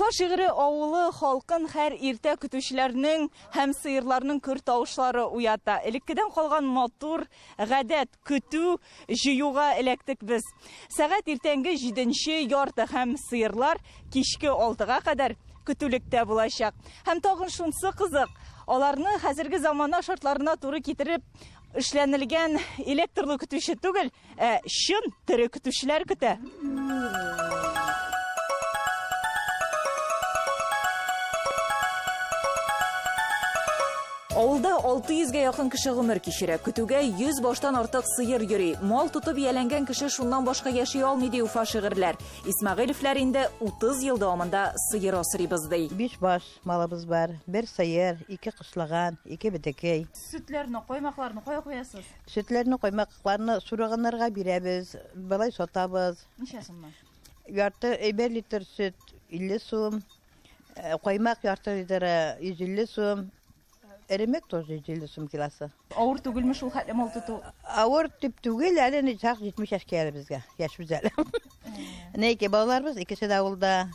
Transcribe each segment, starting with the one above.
Уфа шигыре авылы халкын һәр иртә көтүчеләрнең һәм сыерларның көр тавышлары уята. Элеккедән калган матур гадәт, көтү җыюга эләктек без. Сәгать иртәнге җиденче ярты һәм сыерлар кичке алтыга кадәр көтүлектә булачак. Һәм тагын шунсы кызык, аларны хәзерге замана шартларына туры китереп эшләнелгән электрлы көтүче түгел, ә чын тере көтүчеләр көтә. Авылда 600 гә якын кеше гомер кичерә. Көтүгә 100 баштан артык сыер йөри. Мал тотып ияләнгән кеше шуннан башка яши алмый, ди Уфа шигырьләр. Исмәгыйлевләр инде 30 ел дәвамында сыер асрыйбыз, ди. Биш баш малыбыз бар. Бер сыер, ике кышлаган, ике бетекәй. Сөтләрне, каймакларны кая куясыз? Сөтләрне, каймакларны сурыганнарга бирәбез, болай сатабыз. Ничә сумнан? Ярты, бер литр сөт 50 сум, каймак ярты литры 150 сум, эремек тоже 150 сум килосы. Авыр түгелме шул хәтле мал тоту? Авыр дип түгел, әле чак 70 яшькә әле безгә, яшьбез әле. Нәйке балаларыбыз икесе дә авылда,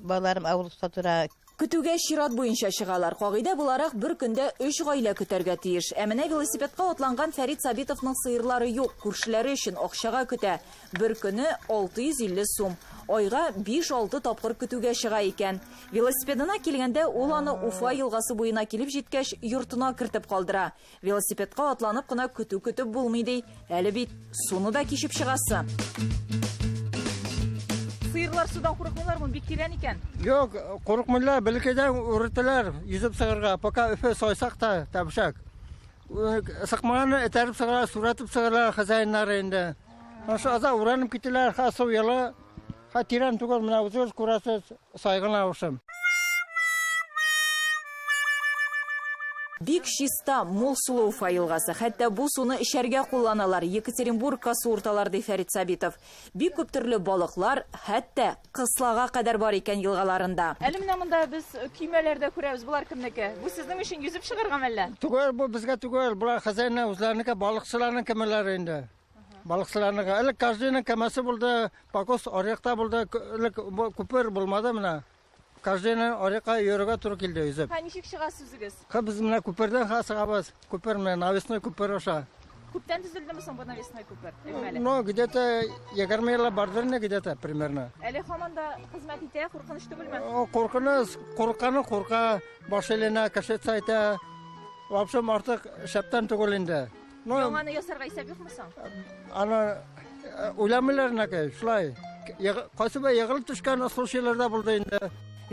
балаларым авылда тора. Көтүгә чират буенча чыгалар. Кагыйдә буларак, бер көндә өч гаилә көтәргә тиеш. Ә менә велосипедка атланган Фәрит Сабитовның сыерлары юк, күршеләре өчен акчага көтә. Бер көне 650 сум. Айга биш-алты тапкыр көтүгә чыга икән. Велосипедына килгәндә, ул аны Уфа елгасы буена килеп җиткәч, йортына кертеп калдыра. Велосипедка атланып кына көтү көтеп булмый, ди. Әле бит суны да кичеп чыгасы. Сыерлар судан курыкмыйлармы? Бик тирән икән. Юк, курыкмыйлар, бәләкәйдән үрәтәләр йөзеп чыгарга. Пока Өфе сайсак та тәбшәк. Сыкмаганы этәреп чыгара, сүрәтеп чыгара хозяиннары инде. Шушы аза уранып китәләр, ха су елы, ха тирән түгел, менә үзегез күрәсез, сайгына ушым. Бик чиста, мул сулы Уфа елгасы. Хәтта бу суны эчәргә кулланалар, Екатеринбургка суырталар, ди Фәрит Сабитов. Бик күп төрле балыклар, хәтта кыслага кадәр бар икән елгаларында. Әле менә монда без көймәләр дә күрәбез. Болар кемнеке? Бу сезнең өчен йөзеп чыгарга мәллә? Түгел, бу безгә түгел. Болар хозяиннар үзләренеке, балыкчыларның көймәләре инде. Балыкчыларныкы. Элек каждыйның кәмәсе булды, покос аръякта булды. Элек күпер булмады менә. Каждыйны аръякка йөрергә туры килде йөзеп. Һә, ничек чыгасыз үзегез? Ха, без менә күпердән ха чыгабыз. Күпер менә навесной күпер аша. Күптән төзелдеме соң бу навесной күпер? Әйтмәле. Ну, где-то 20 еллап бардыр инде где-то примерно. Әле һаман да хезмәт итә, куркыныч түгелме? О, куркыныч, курыкканы курка, баш әйләнә, кашица әйтә. В общем, артык шәптән түгел инде. Ну, Яңаны ясарга исәп юкмы соң? Аны э, уйламыйлар нәкәй, шулай. Кайсы бер егылып төшкән случайлар да булды инде.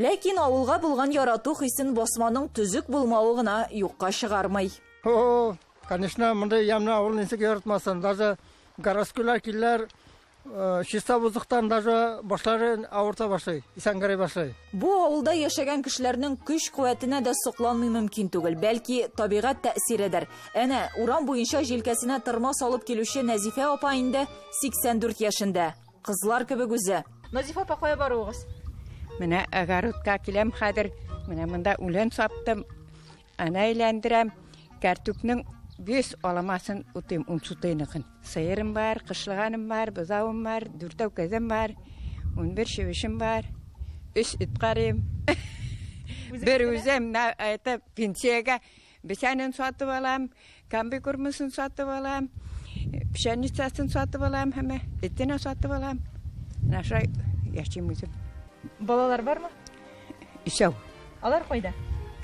Ләкин авылга булган ярату хисен басманың төзек булмавы гына юкка чыгармый. О, конечно, мондый ямьле авыл ничек яратмасын. Даже городскойлар киләләр, Э, чиста воздухтан даже башлары авырта башлый, исәнгерәй башлый. Бу авылда яшәгән кешеләрнең көч-куәтенә дә сокланмый мөмкин түгел. Бәлки, табигать тәэсиредер. Әнә, урам буенча җилкәсенә тырма салып килүче Нәзифә апа инде 84 яшендә. Кызлар кебек үзе. Назифә апа, кая баруыгыз? Менә огородка киләм хәзер. Менә монда үлән саптым. Аны әйләндерәм. Кәртүкнең бес аламасын утыйм, ун сутыйныкын. Сыерым бар, кышлаганым бар, бозавым бар, дүртәү кәзем бар, 11 чебешем бар, өч эт карыйм. Бер үзем, это пенсиягә бесәнен сатып алам, комбикормысын сатып алам, пшеницасын сатып алам, һәм этен сатып алам. Менә шулай яшим үзем. Балалар бармы? Өчәү. Алар кайда?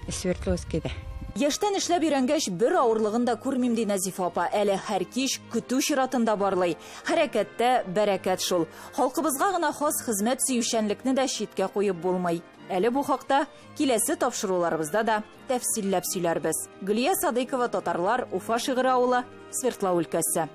Свердловскийда. Яшьтән эшләп өйрәнгәч, бер авырлыгын да күрмим, ди Нәзифә апа. Әле һәр кич көтү чиратында барлый. Хәрәкәттә бәрәкәт шул. Халкыбызга гына хас хезмәт сөючәнлекне дә читкә куеп булмый. Әле бу хакта киләсе тапшыруларыбызда да тәфсилләп сөйләрбез. Гөлия Садыйкова, Татарлар, Уфа Шигырь авылы, Свердлау өлкәсе.